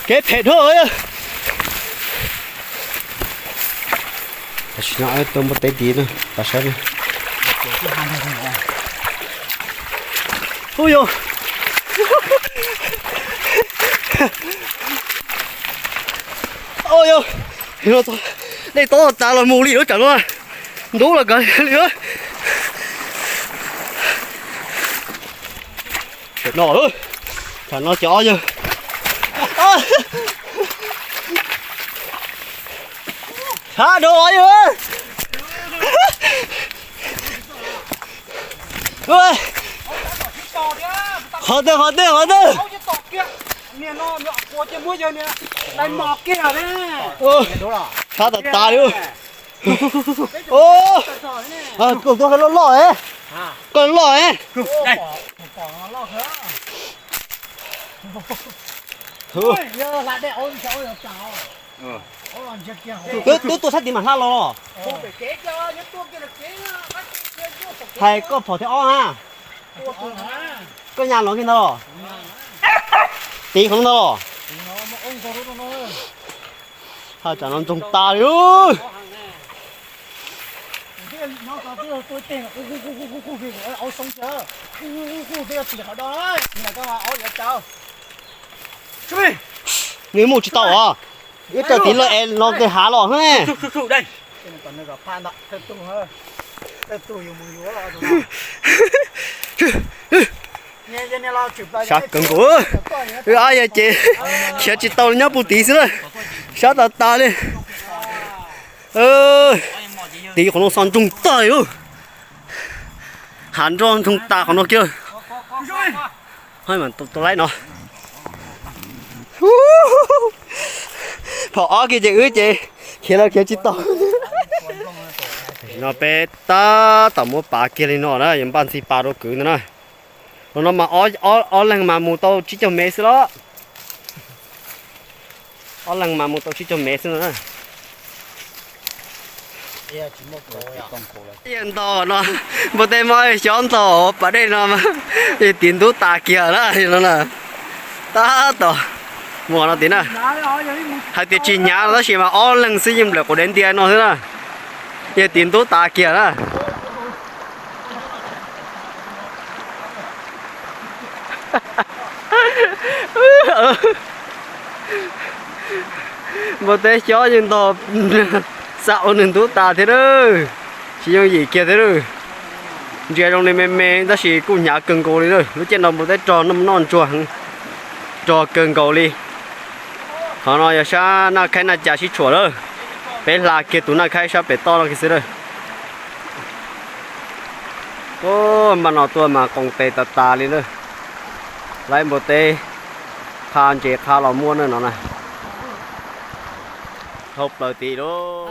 Kev phem dhau. Tam sim no tuaj npua teb tid na, pab saib na. Ub yog. Ub yog. Dej tob tas los mus li lub tsam no. Ntub los kawg li. Tam no, tam no cov ob yawg. Sab dhau ob yawg. Qhov twg, qhov twg, qhov twg? Sab tas tas li. Koj tua loj loj, koj loj. Twb tuaj sab tid mam hla los. Hais koj phom thiab ob na. Koj nyas los kiag ntag. Tiv qhov no ntag. Hais tsam no ntsoog tas li. Nws mus tsis tau os. Wb raws tiv lawm es no tes hav los ne. Sab kawg nkaus. Wb ob yawg ces khiav tsis tau li, nyob puag tid xwb na. Sab tas tas li. Tiv qhov no xo ntsoog tag li. Hav nroj ntsoog tas qhov no kiag. Tua laib no. Phom ob kiag ces wb ces khiav los khiav tsis tau. No peb tab tom muab pav kiag li no na, yuav npaj ntxig pav rau kwv ntag na. Los no mas ob leeg mas mus tau tsib caug mev xwb los. Ob leeg mas mus tau tsib caug mev xwb no na. Yawg ntog no, npua teb mob xyob ntog pas dej no mas, yawg tiv ntub tas kiag na no na. Tab tom mus no tid na. Hais tias tsis hnyav no tab sis mas ob leeg xwb yeej nplawm quav dev ntia no xwb na. Yawg tiv ntub tas kiag na. Npua teb xyob yeej ntog, xa ua nws ntub tas thiab lawm. Tsis yooj yim kiag thiab lawm. Ntsia zoo li me me tab sis kuj hnyav kawg nkaus li lawm. Lub caij no npua teb rog noj noj ntsuag heev, rog kawg nkaus li. Qhov no yog sab Naj Khaib Naj Cas sib tshuam lawm. Peb hla kiag tus Naj Khaib sab pem toj no kiag xwb lawm. Npaj no tuaj mas qoos tes tas tas li lawm. Laib npua teb qha ntses qha los muaj na no na. Dhau plaws tid lauj.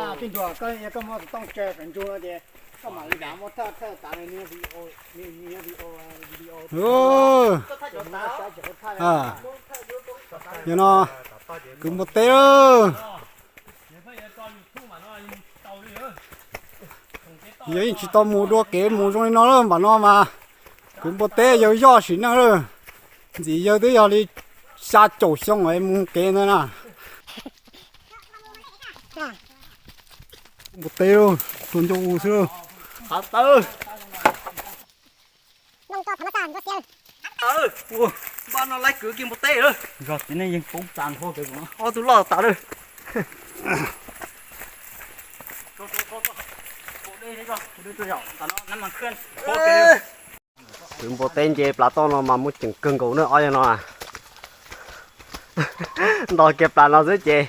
Yog no, kwv npua teb lauj. Yawg yeej tsis tau mus dua kev mus zoo li no lawm, npam no mas kwv npua teb yawg yoj sim neej lawm. Ntxim yawg twb yog li xya caum xyoo es mus kev ntawd na. Npua teb lauj, tua ncauj u xwb lauj. Npaj no laib kwv kiag npua teb lawm. Ob tug loj tas lawm. Kwv npua teb nce plav toj no mas muaj ceem kawg nkaus na ob yawg no. Nto kiag plav no xwb ces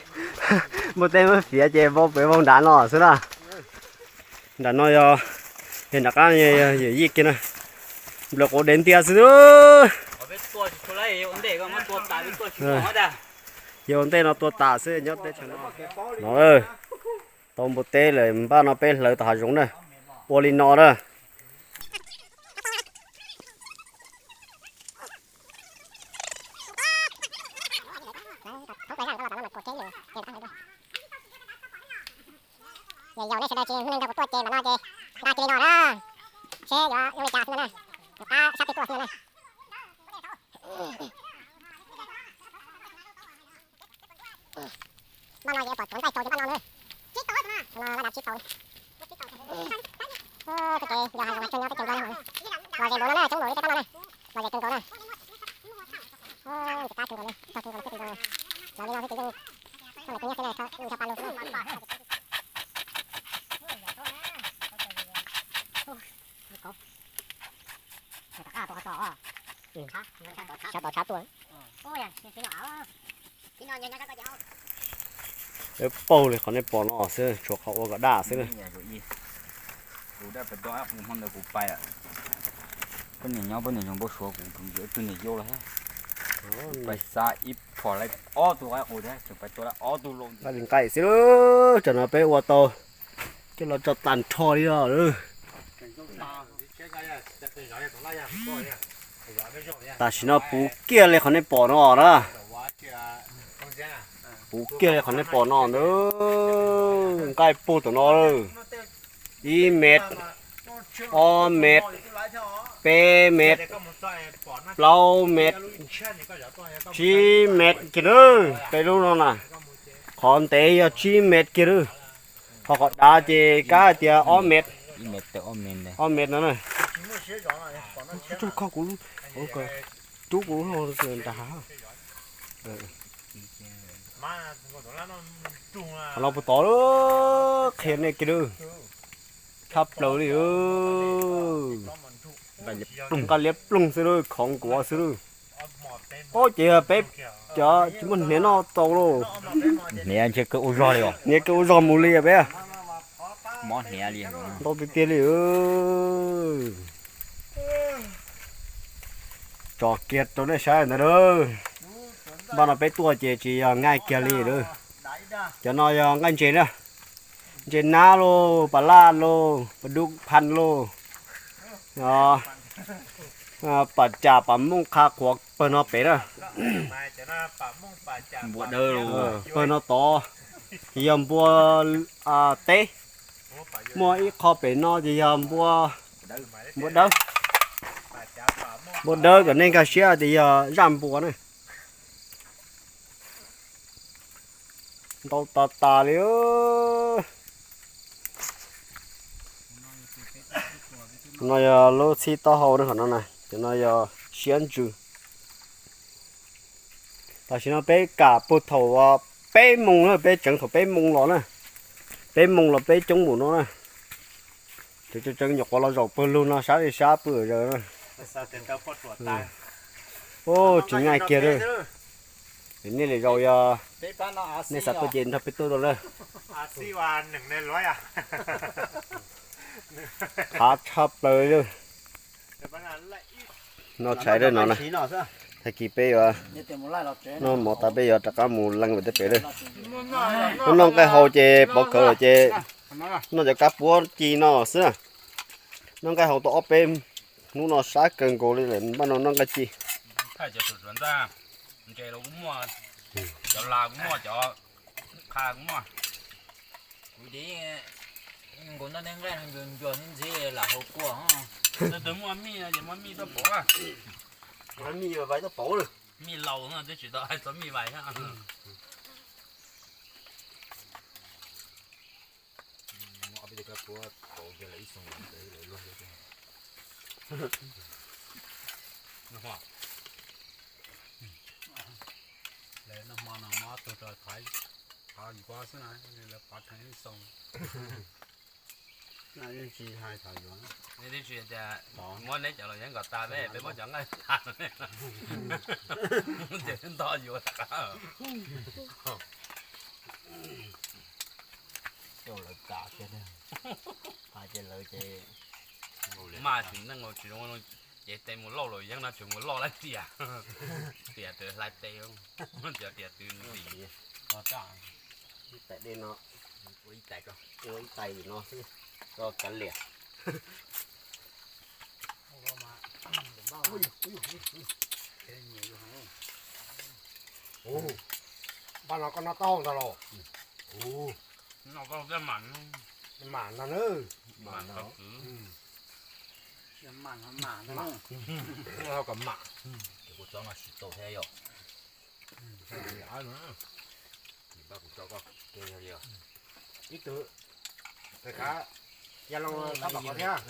npua teb muab fiav ces vau pem vau nrad no xwb na. Nram no yog, nram qab yawm yij kiag na. Nplawm quav dev ntiag xwb. Yog ua ntej no tua tas xwb nyob teb chaws no. No, tau npua teb lawm, npaj no peb hlawv tom hav zoov na. Ua li no na. Yaum nej sawv daws tsis neeg nrog kuv tuaj ces mam no ces nqa cia li no na. Tsheb yuav zoo li cas xwb na, tus qab sab peb tuaj xwb na. Npaj no ces pom tuav nqaij tau ces npaj no na. Laj dav tsib tau. Txoj kev yog hais zoo tseem nyob teb tseem nkaus na. Lom zem npaum no na, coob npaum li tej qab no na. Lom zem kawg nkaus na. Ntxim qab kawg nkaus li, txog kawg nkaus li, txog kawg nkaus li. Los li no xwb ces yeej, koj niam koj nyiaj xwb na, nrog paj lug xwb na. Sab tod sab tuaj. Peb paug li qhov nej pom no xwb, tshuav qhov ua kom daj xwb na. Kuv daj pes do kuv hmo ntawd kuv pais, poj niam nyob poj niam nyob npau suav kuv tus niam yau los, pais xa ib phom lawm ob tug qaib qus thiab tseem pais tua lawm ob tug lus. Nqaij li nqaij xwb, tam no peb ua tau coj los tso tag nrho li os. Tam sim no puv kiag li qhov nej pom no na. Puv kiag li qhov nej pom no ntag. Nqaij puag tom no, ib mev, ob mev, peb mev, plaub mev, tsib mev kiag na. Peb lub no na, qhov ntev yog tsib mev kiag na. Ho qhov dav ces kab hais tias ob mev, ob mev no na. Rub kuv lub, rub kuv lub nra hav. Qhov no puas tod, qhia nej kiag lawm, tshaj plaws li. Nqaij liab ploog xwb lawm, khov nkuav xwb lawm. Ob ces peb cov tsis muaj hniav noj tau lauj. Hniav ntshe kawg ua zog li os. Hniav kawg ua zog mus li peb. Mob hniav li. Ntau tiag tiag li. Tso kiag rau nej saib ntawd na. Npaj no peb tuaj ces tsis yog nqaij kiag li lawm. Cov no yog nqaij ntses na. Ntses nab lauj, pas laj lauj, pas dub phaj lauj, pas cas pas mooj qha qhuav pawg no pem na. Pawg no tod yog npua teb. Muaj ib qho pem no ces yog npua dawb. Npua dawb kom nej nkag siab tias yog zaj npua na. Ntau tas tas li. No yog lub txhib taub hau na, qhov no na, cov no yog siab ntsws. Tam sim no peb kam puag thaum peb moos na, peb tseev thaum peb moos los na. Peb moos los peb coob mus no na. Tseev tseev nyuam qhuav los zaum pawg lug no sab li sab pw zaws na. Ub, tsis nqaij kiag lawm. Nej lwm zaus yog nej xav tuaj ces nrog peb tuaj dua lawm. Qab tshaj plaws li. Noj tshais dawb no na. Tag kis peb yuav noj mov tas peb yuav rov qab mus leej ua teb pem lawm. Noj nqaij haus ces pov khawv lawm ces noj cov kab puab ci no xwb na. Noj nqaij haus tau ob peb hnub no sab kawg nkaus li lawm, npaj no noj nqaij ci. Cov las kuj muaj, cov qha kuj muaj. Kuv ces nkaus noj tej nqaij no ncuag ncuag ntxhib lam hau kua. Tus twg muaj mij ces muaj mij tuaj pauv. Mij vais tuaj pauv lawm. Mij laus no twb tsis tau hais txog mij vais. Lawv noj hmo no mob tug rau thov nkuab xwb na, lawv pov rhees ib xoo. Tsis hais thaum yuav, neb twb tsis tias muab neb cov los yeeb kom tas peb, peb muab cov nqaij tas, ces nto yuav. Coj lawv tas kiag, hais ces lawv ces mas tsis neej tsis zoo, ces tes mus lauj los yeeb no tseem mus loj lawm tiag. Tias tus hlais tes, tias tus lim. Tais dej no, ua ib tais, ua ib tais no xwb, tso kav liam. Npaj no koj noj taub hau ntag los? Mam no na. Mam no. Mam, mam, mam, mam. Kuv tso no tsis tau thiab yom. Kuv tso koj. Ib tug, ya loo tau pom qhov thiab.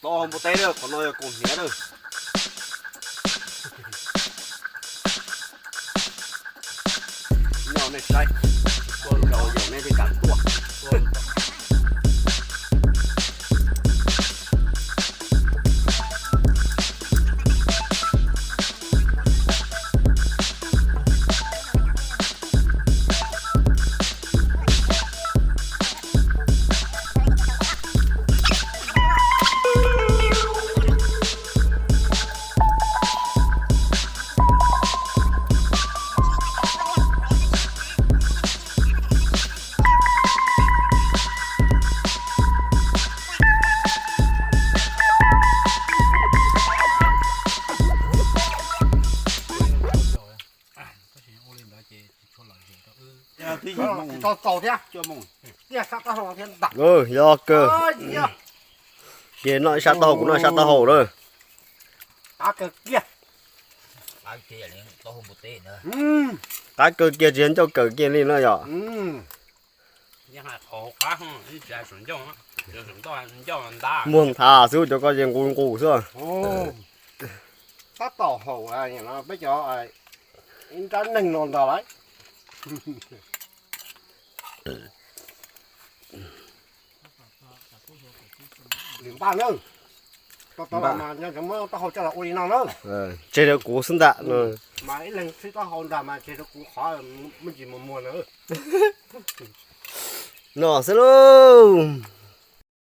Tau npua teb na, qhov no yog kaus hniav na. Nyob nej saib, tsis tshua zaus yog nej thiaj kam tuaj. Tsis tau txaus thiab, tiaj sab taub hau thiab ntag. Yog kawg. Ces noj ib sab taub hau, kuv noj ib sab taub hau na. Qab kawg kiag. Qab kawg kiag tsis yog ncauj kawg kiag li no yom. Muag nthav xwb, cov ko ces nqus nqus xwb. Tab tom haum peb cov ib nrab neeg no ntag lauj. Lwm npaj na, tau tau los mas muab taub hau coj los ua li no na. Tseg rau kuv xwb ntag. Mas ib leeg xwb taub hau ntag mas tseg rau kuv qhov me ntsis muag muag na. No xwb lauj.